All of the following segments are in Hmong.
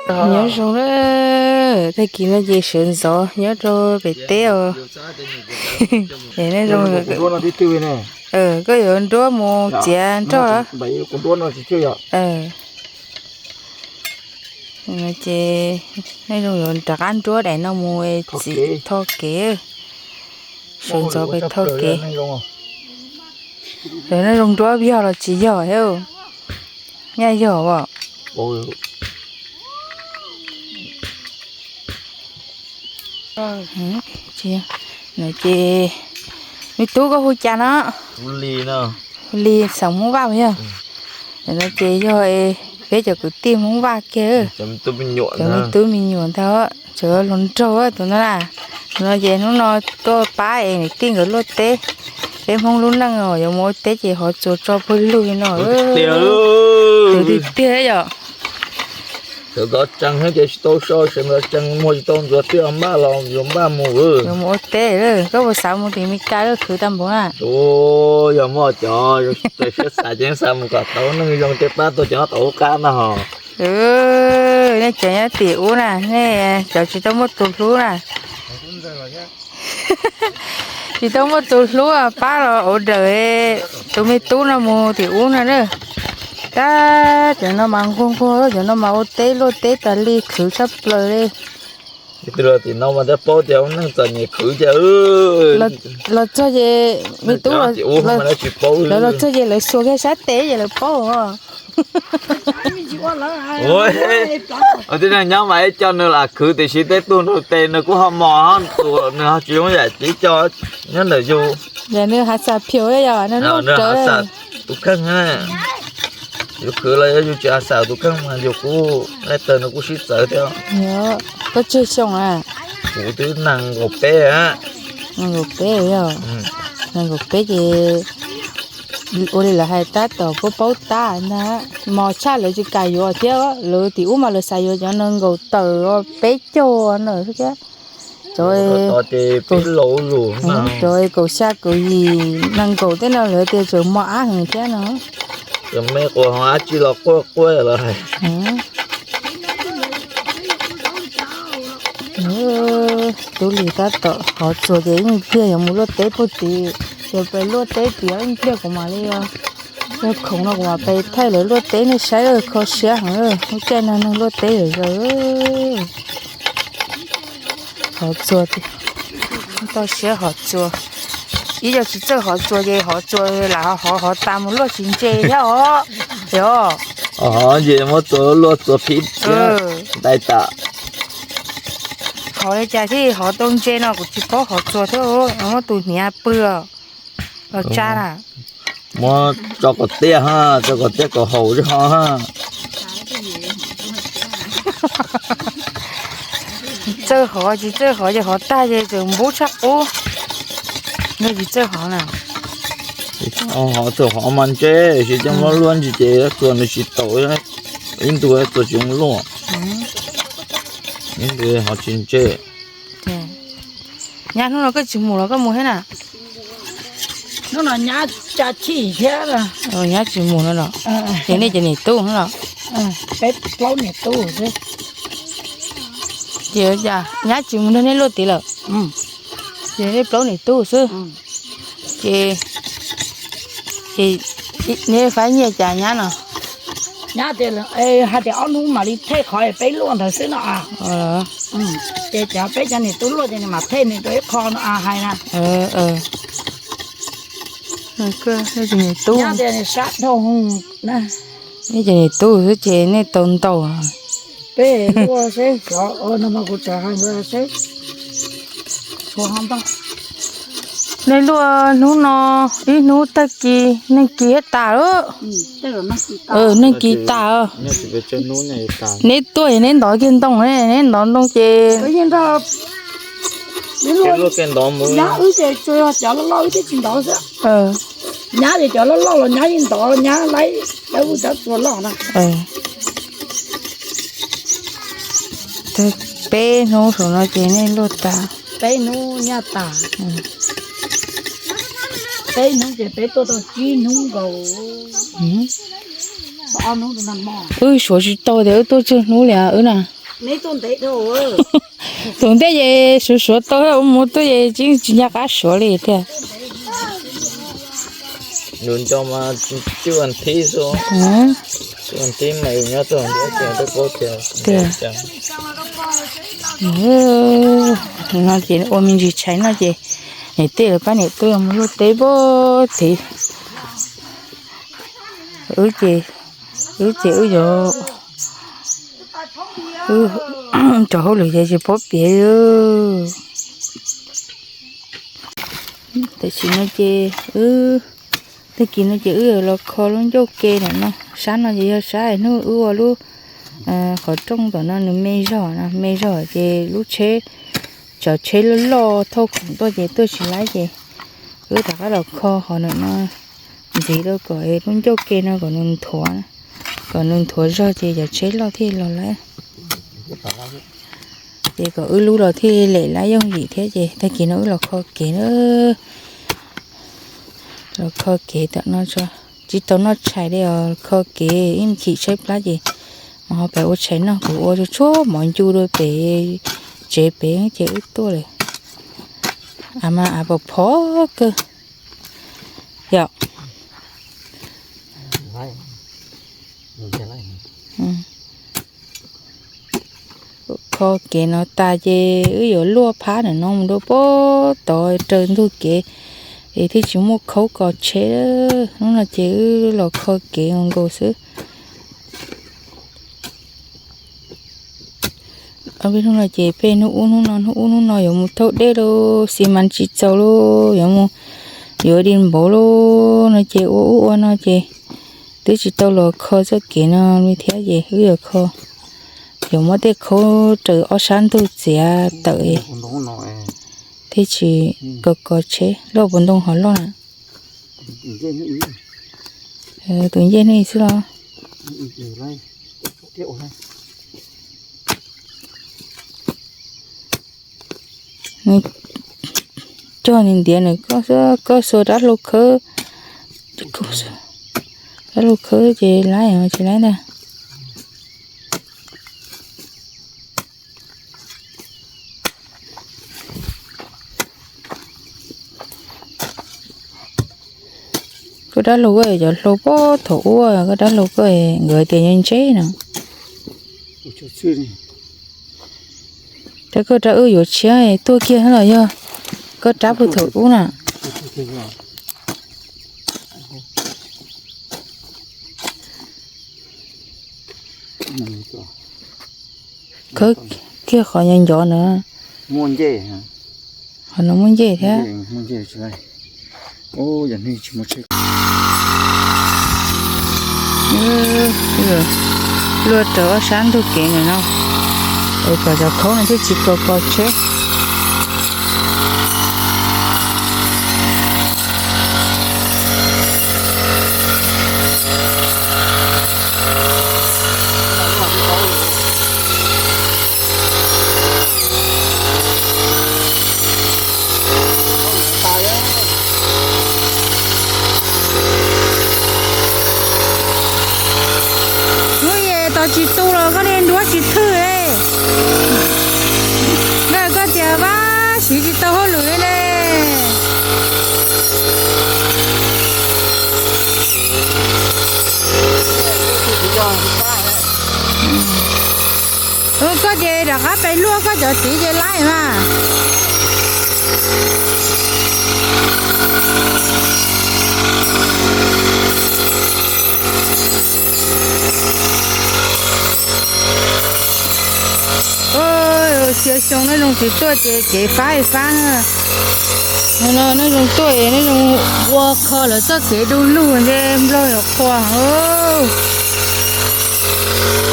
Nyob zoo na, tag kis no ces sawv ntxov nyob rau pem teb os. Es nej zoo, koj yuav nruab mus txiav nroj. Ces nej zoo yuav rov qab nruab daim no mus txiv tho kev, sawv ntxov pem tho kev. Lawv no zoo nruab yog los tsis yog thiab, nyaj yog as. No ces, me tub koj hu cas no? Hu Li xeem Hmoob Vaj yog. No ces yog peb cov kwv tij Hmoob Vaj kiag, cov me tub me nyuam ntag, tseem hluas nraug tus no na. No ces hnub no tuaj pab es niam tij nkawd luaj teb. Peb Hmoob lub neej yuav mus ua teb ces hov txuas tso pawg lug li no. Tiag tiag yom. Sawv ntxov tsees thiab ces tsis tau so, sawv ntxov tsees muag tsis tau ntxuav twj npaj los yuav npaj mus. Yuav mus ua teb, koj puas xav mus tim Mes Kas lawm khwv tag npaum na? Yog muaj cov siab xav ces xav mus kom tau neej zoo ces pab tuaj cov no tom lub qab no hos. Nej cov nyob tim ub na, nej cov tsis tau muaj tus hlub na, tsis tau muaj tus hlub pab los ua daws tus me tub no mus tim ub no na. Tab cov no mas nquag nquag, cov no mas ua teb luaj teb tas li khwv tshaj plaws li. Tim no mas tab paub tias ua neej txom nyem khwv tiag. Los txog ces me tub, lawv los txog ces lawv xuas kiag sab tes ces lawv paub. Ua tib neeg nyob mas ib co nws lam khwv tiam sis tej tug nrog tes nws kuj ho mos, nws ho tsis zoo yam ib co nyob ntawm yus. Nws hav xam phiu yog nws lub rawv tus kheej. Yus khwv los yog yus tsis hav xam tus kheej mas yus kuj laij tawg nws kuj sib txawv thiab. Koj tsawg xyoo a? Kuv twb nees nkaum peb. Nees nkaum peb yog, nees nkaum peb ces ua li lawv hais tab tom paub paub tab ntag, mos tshaj lawv tsis kam yuav thiab. Lawv tim ub mas lawv xav yuav cov nees nkaum tawm peb caug na thiab. Cov kaum xya kaum yim nees nkaum tej no lawv tias tseem mos ab heev thiab no. Cov me quas ho ab tsi los quaj quaj lawm hais. Tub Lis tab tom hov txuas ces yeej pliag yuav mus luaj teb puag tid, ces pem luaj teb tid yeej pliag kuv mam li ua khoom no kuv mam pem thaij lawv luaj teb nej saib, kho siab heev lub caij no neeg luaj teb yam zaws. Hov txuas, toj siab hov txuas. Ib co tsis txawj hov txuas ces hov txuas lam hov hov tas mus luaj tsis ntse thiab os. Yog hov ces muab txuas luaj txuas phib thiab ntais tas. Hov li cas thiaj hov tau ntse no kuv tsis paub hov txuas thiab, muab tus hniav pw los tsa na. Muab tso kom tiaj ha, tso kom tiaj kom haum zog ho ha. Txawj hov tsis txawj hov ces hov tag ces tseem npub tshaj qub. Nej tsis txawj hov na? Hov txuas hov mas ntse, tsis coj muab luaj ntsis ces txuas nws tsis taus, ib ntus txuas tsis zoo luaj. Ib ntus hov tsis ntse. Nyab, hnub no koj tsis mus los koj mus thiab na? Hnub no nyab tsa chij thiab. Nyab tsis mus no los? Ces nej cov niam tub no los? Peb plaub niam tub xwb. Ces cas nyab tsis mus nrog nej luaj tid lawm? Ces nej plaub niam tub xwb. Ces, ces nej faib nyiaj cas nyab no? Nyab tias hais tias ob hnub mam li thej qhov peb luaj ntawd xwb no. Ces cov peb cov niam tub luaj ces nws mam thej nws rau ib qho no hais na. Nyab tias nws sab dhau na. Nej cov niam tub xwb ces nej tau ntau. Peb luaj seb, no mas kuv txawm hais seb. Nej luaj hnub no, ib hnub tag kis neeg kis thiaj tas lawm. Neeg kis tas. Neb tuaj es neb ntov kiag ntoo, neb ntov ntoo ces nyab wb ces tsuas yog cov loj loj wb thiaj tsis ntov xwb. Nyab ces cov loj loj los nyab yeej ntov, nyab laib, laib wb cov tsuas loj na. Peb hnub saum no ces nej luaj tas. Peb hnub nyaj tas. Peb hnub ces peb tuaj tau tsib hnub nkaus. Wb suav tsis tau tias wb tuaj tsawg hnub li wb na. Tus ntej ces suav suav tau, ua mus tuaj ces tsis, tsis nco qab suav li tiag. Tiag. No ces ua me ntsis tshais no ces niam tej lawv pab niam tuaj mus luaj teb pab tiv. Wb ces, wb ces wb yuav, wb rau hauj lwm ces tsis paub piav li. Tam sim no ces wb, tag kis no ces wb yuav los kho lub ncauj ke ntawm no. Sab no ces yog sab hnub wb ua lub qhov rooj tom no nws me zog no, me zog ces lub tsheb, cov tsheb loj loj thauj khoom tuaj ces tuaj tsis laib ces wb rov qab los kho qhov ntawm no ntxiv rau kom lub ncauj ke no kom nws nthuav, kom nws nthuav zog ces cov tsheb loj thiaj los laib. Ces kom wb lub los thiaj lem laib yooj yim thiab ces tag kis no wb los kho kev na. Los kho kev tom no tso. Tsis tau noj tshais li os, kho kev ib me chim tshaib plab ces mas ho pem ua tshais noj, kuv ua tshuab mov ncu rau pem tsev pem ces wb tuaj lawm. Av mas av pom phov kawg yom. Kho kev no tas ces wb yuav luaj phab ntawm no mus rau pem tod raws ntug kev es thiaj tsis muaj khaub kos tsheb. Hnub no ces wb los kho kev nkaus xwb. Ob peb hnub no ces peb hnub ub hnub no, hnub ub hnub no yuav mus thauj dej lauj, xi mas tsis txaus lauj, yuav mus yuav di npaum lauj no ces ua ub ua no ces twb tsis tau los kho txoj kev no li thiab ces wb yuav kho, yuav muab tej khaub raws ob sab ntug txiav tawm thiaj tsis kos kos tsheb. Loj puas ntoo hov loj na? Tus ncej hnub xwb los. Cog ntiav ntiav nws, koj xuas rab hlau khawb, rab hlau khawb ces laib tsis laib ntag. Koj dab laug koj cov hlau puag thaum ub, koj dab laug koj nkawd tias nyob ntseb no. Rab koj rab wb yuav tshiab tuaj kiag los yog koj rab puag thaum ub na. Khawb kiag qhov nco nco na. Qhov no muaj ncej thiab. Luaj raws ob sab ntug kev ntawm no es kom cov khaub no thiaj tsis kos kos tsheb. Hnub yes tos tsis tu los koj niag nruab tsis thwj. Nkawd koj tias vaj siv tsis tau hauj lwm li ne. Koj ces rov qab pem luaj koj cov txiv ces laib mas. Xyoo no zoo tsis tuaj ces kev fab fab na. No no zoo tuaj, no zoo ua kho lawv txoj kev du lug nte nplog yuav qhuas.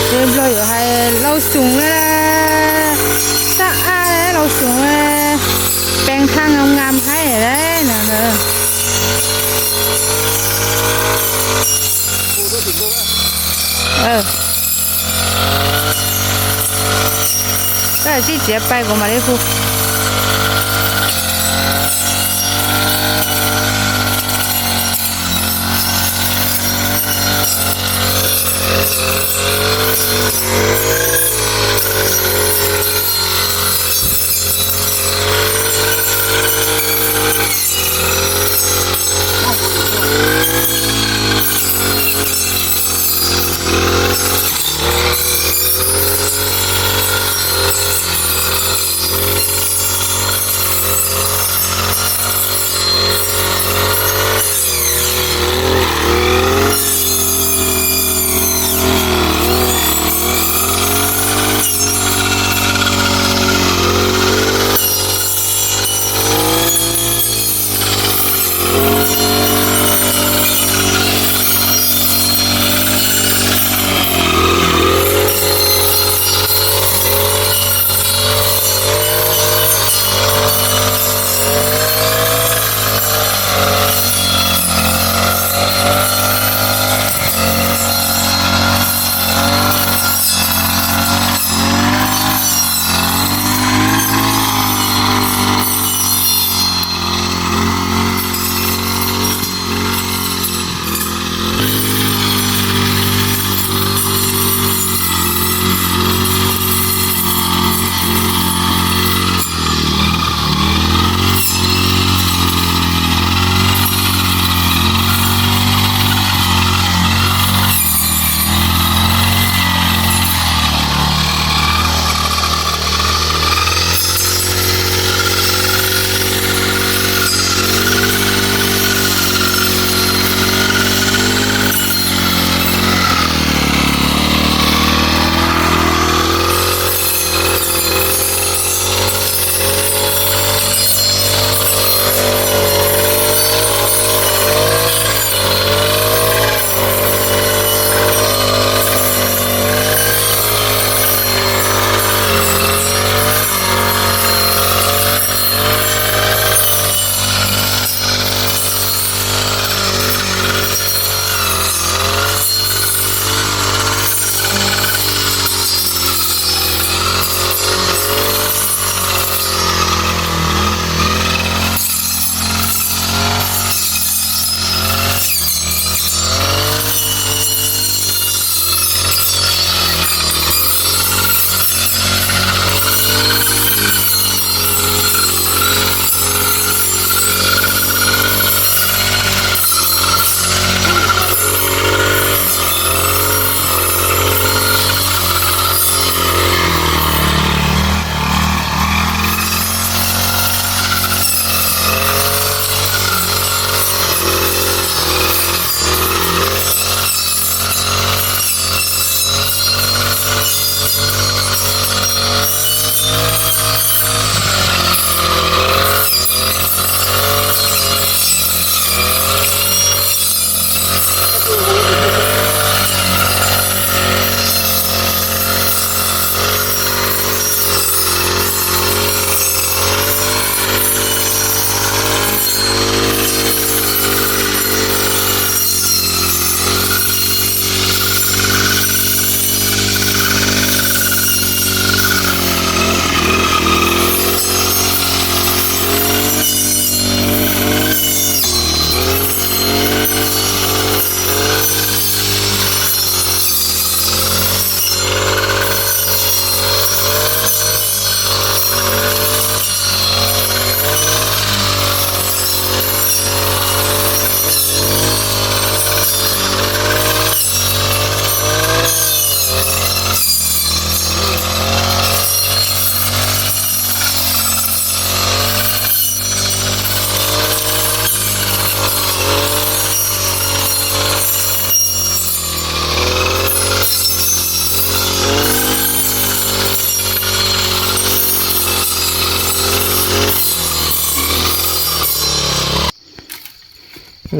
Nte nplog yuav hais Lauj Xum na, xab ab Lauj Xum, pees thaj ngam ngam haib na. Koj tsis txiav pais kuv mam li hu.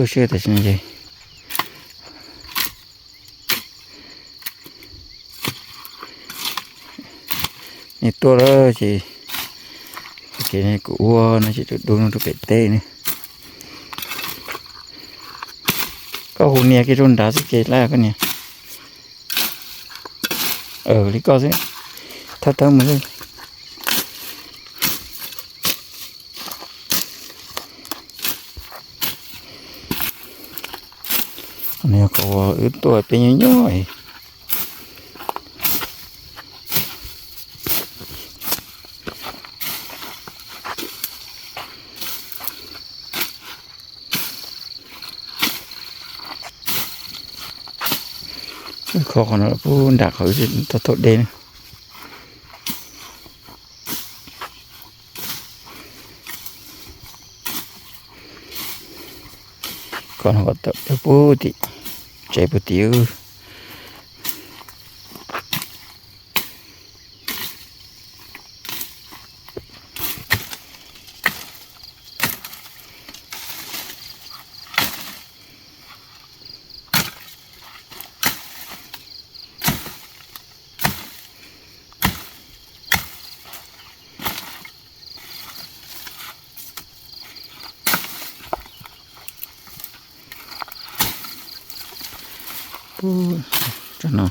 Tuaj siab tam sim no ces nej tuaj lawm ces, ces kuv ua no ces du du no rau pem teb ne. Koj hu nias kiag rau nrad xwb ces lawm koj nias. Li koj xwb, thawb thawb mus xwb. Qhov no yog qhov uas wb tuaj peb nyob nyob. Wb kho qhov no pub nram qhov wb tau thaum dej na. Kho no kom tawm pub tim tsev puag tim. Pub tso no.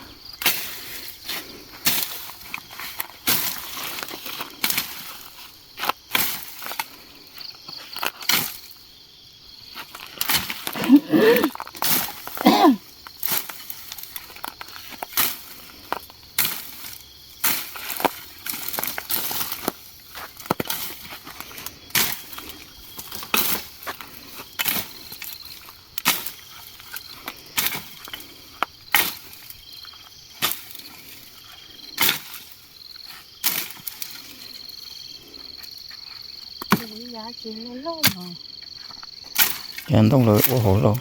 Cov ntoo lawv ua hauv los,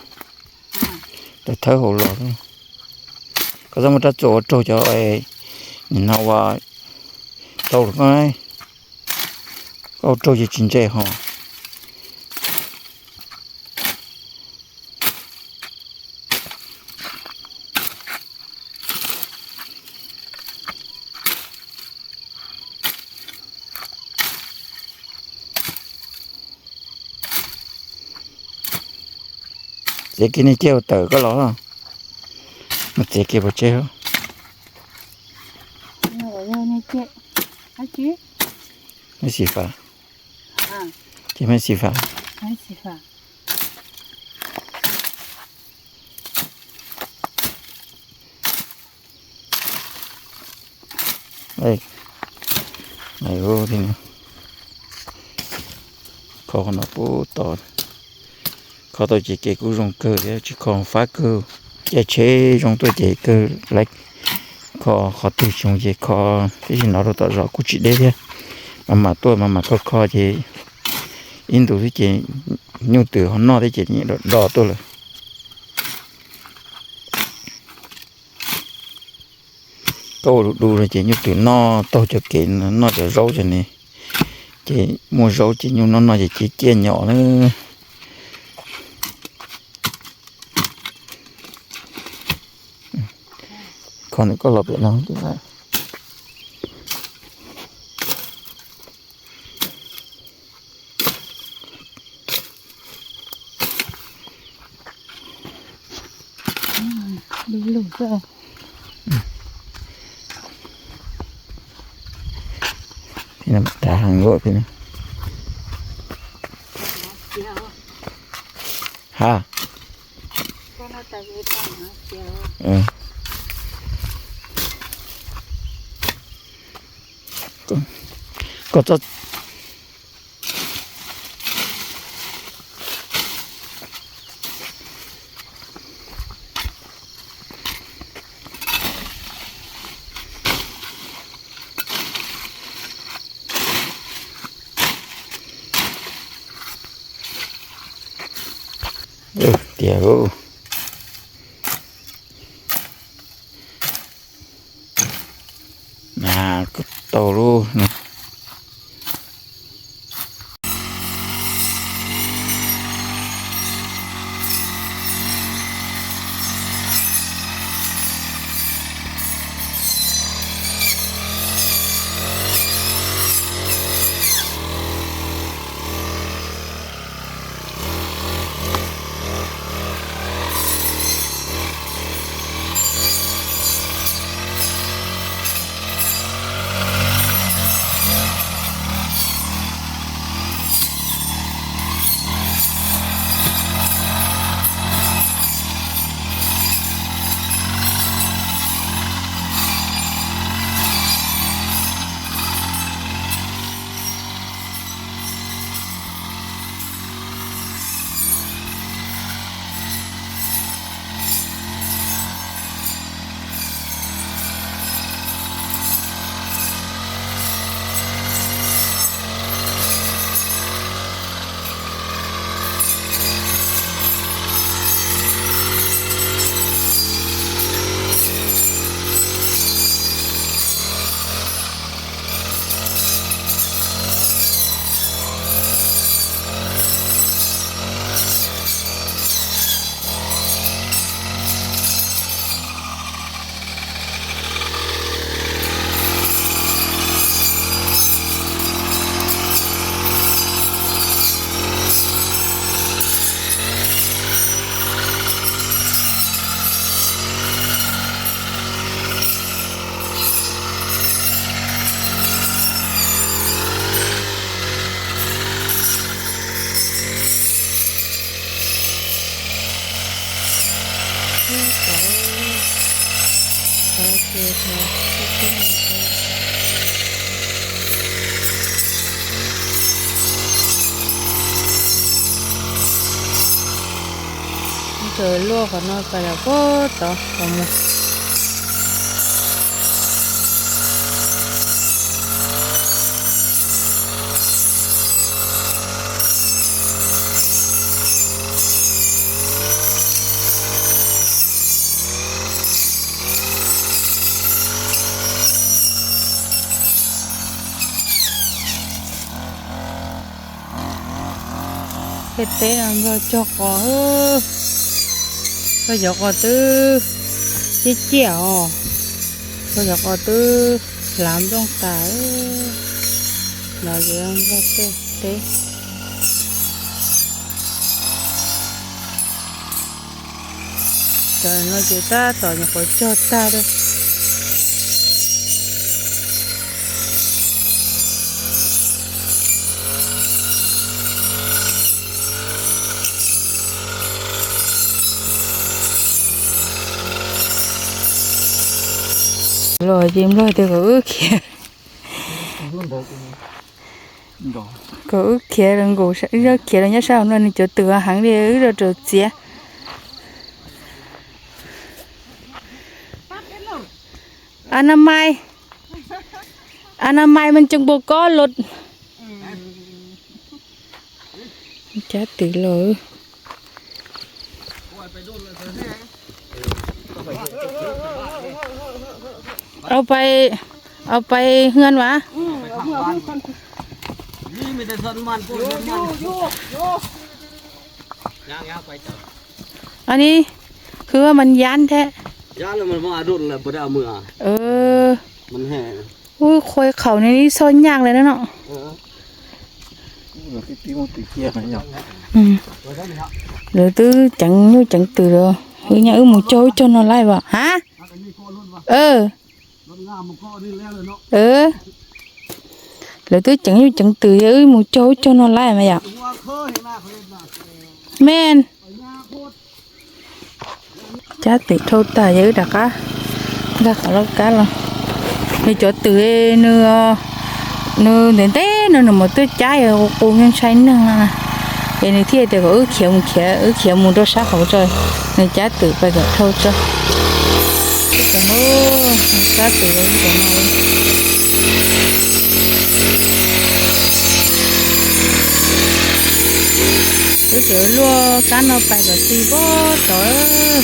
lawv thawb hauv los. Koj txhob muab rab txuas ua raug cov, nim no ua tau lawm koj, koj ua raug ces tsis ntse ho. Txiav kiag niag ciaj tawm koj los, mus txiav kiag pov tseg. Mej xi fas, ces mej xi fas. Kho qhov no pub tos, kho tau ces kev kuj zoo kawg thiab tsis kho fab kawg. Caij tsheb zoo tuaj ces kawg lawm, kho qhov twg tsis zoo ces kho tib si no rau tom zos kuj tsis deb thiab. Mas mam tuaj mas mam kho kho ces ib ntus xwb ces nyuj twm ho noj thiab ces nyiam do do tuaj lawm. Koj ua du du no ces nyuj twm noj taug cov kev, noj cov zaub cov ne, ces muaj zaub ces nyuj noj noj ces ciaj ciaj nyom na. Kho ntawm koj los pem no. Dav heev luaj thiab. Ha. Koj txhob tiag. Tau lub. Cov, cov ces cov tub tub no cov. Nkawd luaj qhov no pais lawm puag tod los mus. Tej teb no nplog cog qos, koj cov qos twb ciaj ciaj os, koj cov qos twb hlav nplooj tas. Los ces nplog tej teb. Cov no ces tab tom nyuam qhuav cog tag lawm. Los ces nplog tias kom wb khiav, kom wb khiav los nkaum, wb khiav los nyob sab hauv no nws cov twm heev li, wb rau rau txiav. Anamais, anamais mas tseem npaum ko los. Cab twm los. Au pais, au pais hwm vas. Anw ni, khwv mas yab thiab. Ub, qhuav khaum no ib txoj nyaj lawm na no. Lawv twb ceev nyuj ceev twm lawm, wb nyob wb mus cog wb cog no lawm as. Ha, lawv twb ceev nyuj ceev twm wb mus cog wb cog no lawm mas yom. Meej. Cab twm dhau tas ces wb rov qab nkag qhov laj kab los. Nws cov twm, nws, nws ntev ntev no nws mus tuaj cab qus qus ntshai neeg no na. Ces nws thiaj tias kom wb khiav mus khiav, wb khiav mus rau sab hauv tso, nws cab twm pais kom dhau tso. Cab twm, wb tseem luaj kab no pais kom txi puag tod.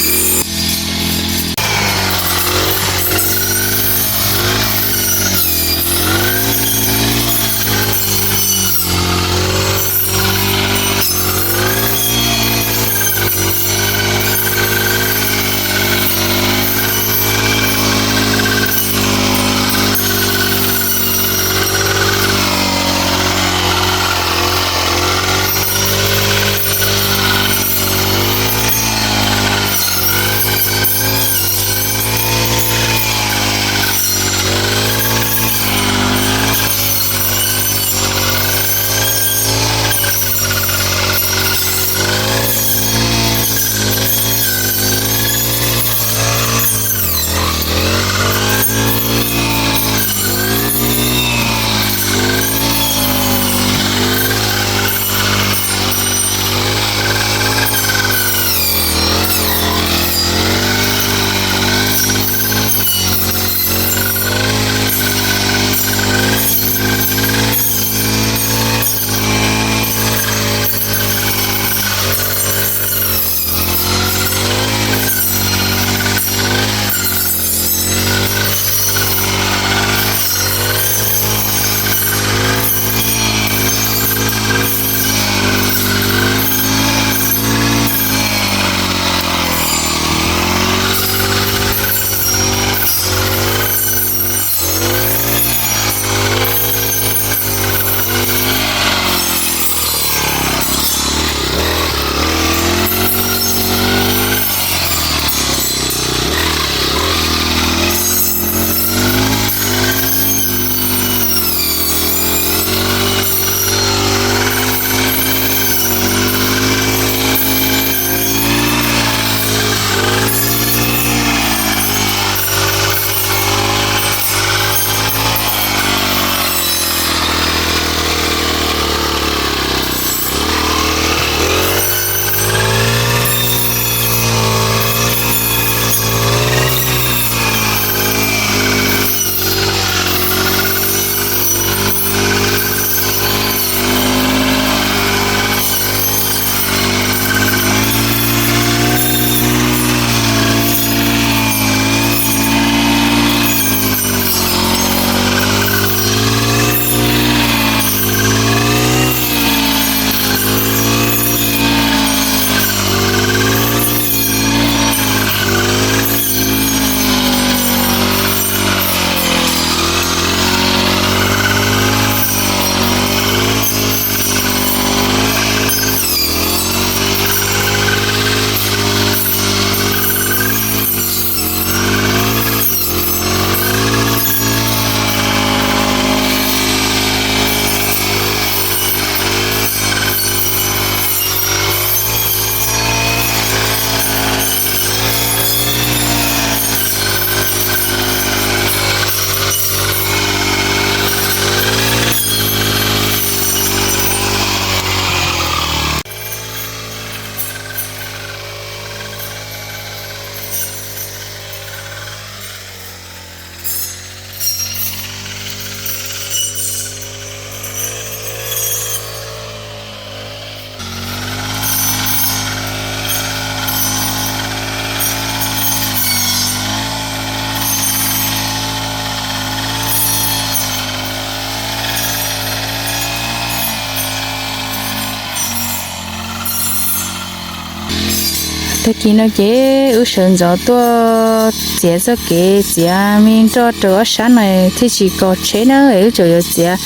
Tag kis no ces wb sawv ntxov tuaj txiav txoj kev txiav me nroj rau ob sab no thiaj tsis kos tsheb na, wb tseem yuav txiav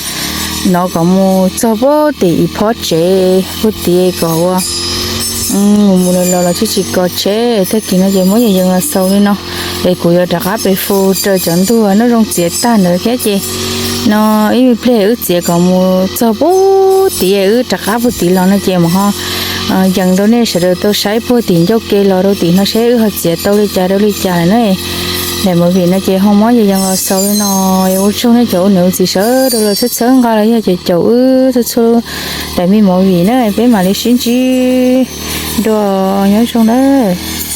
no kom mus txog puag tim ib phob tsev puag tim kom ua mus mus los los los thiaj tsis kos tsheb. Tag kis no ces muab yees yees los xaus li no es kuv yuav rov qab pem fu raws cov ntuj noj zoo txiav tag ntawd thiab ces no ib me pliag wb txiav kom mus txog puag tim wb rov qab puag tim los no ces mam ho yees rau nej sawv daws tau saib puag tim ncauj ke los rau tim no seb wb ho txiav tau li cas rau li cas lawm na. Daim movie no ces ho muab yees yees los xaus li no. Ua tsaug nej cov ua niam ua txiv sawv daws los txhawb txhawb nqa los yog ces caum wb txhua txhua daim me movie na, peb mam li sib ntsib dua, nyob zoo nawb.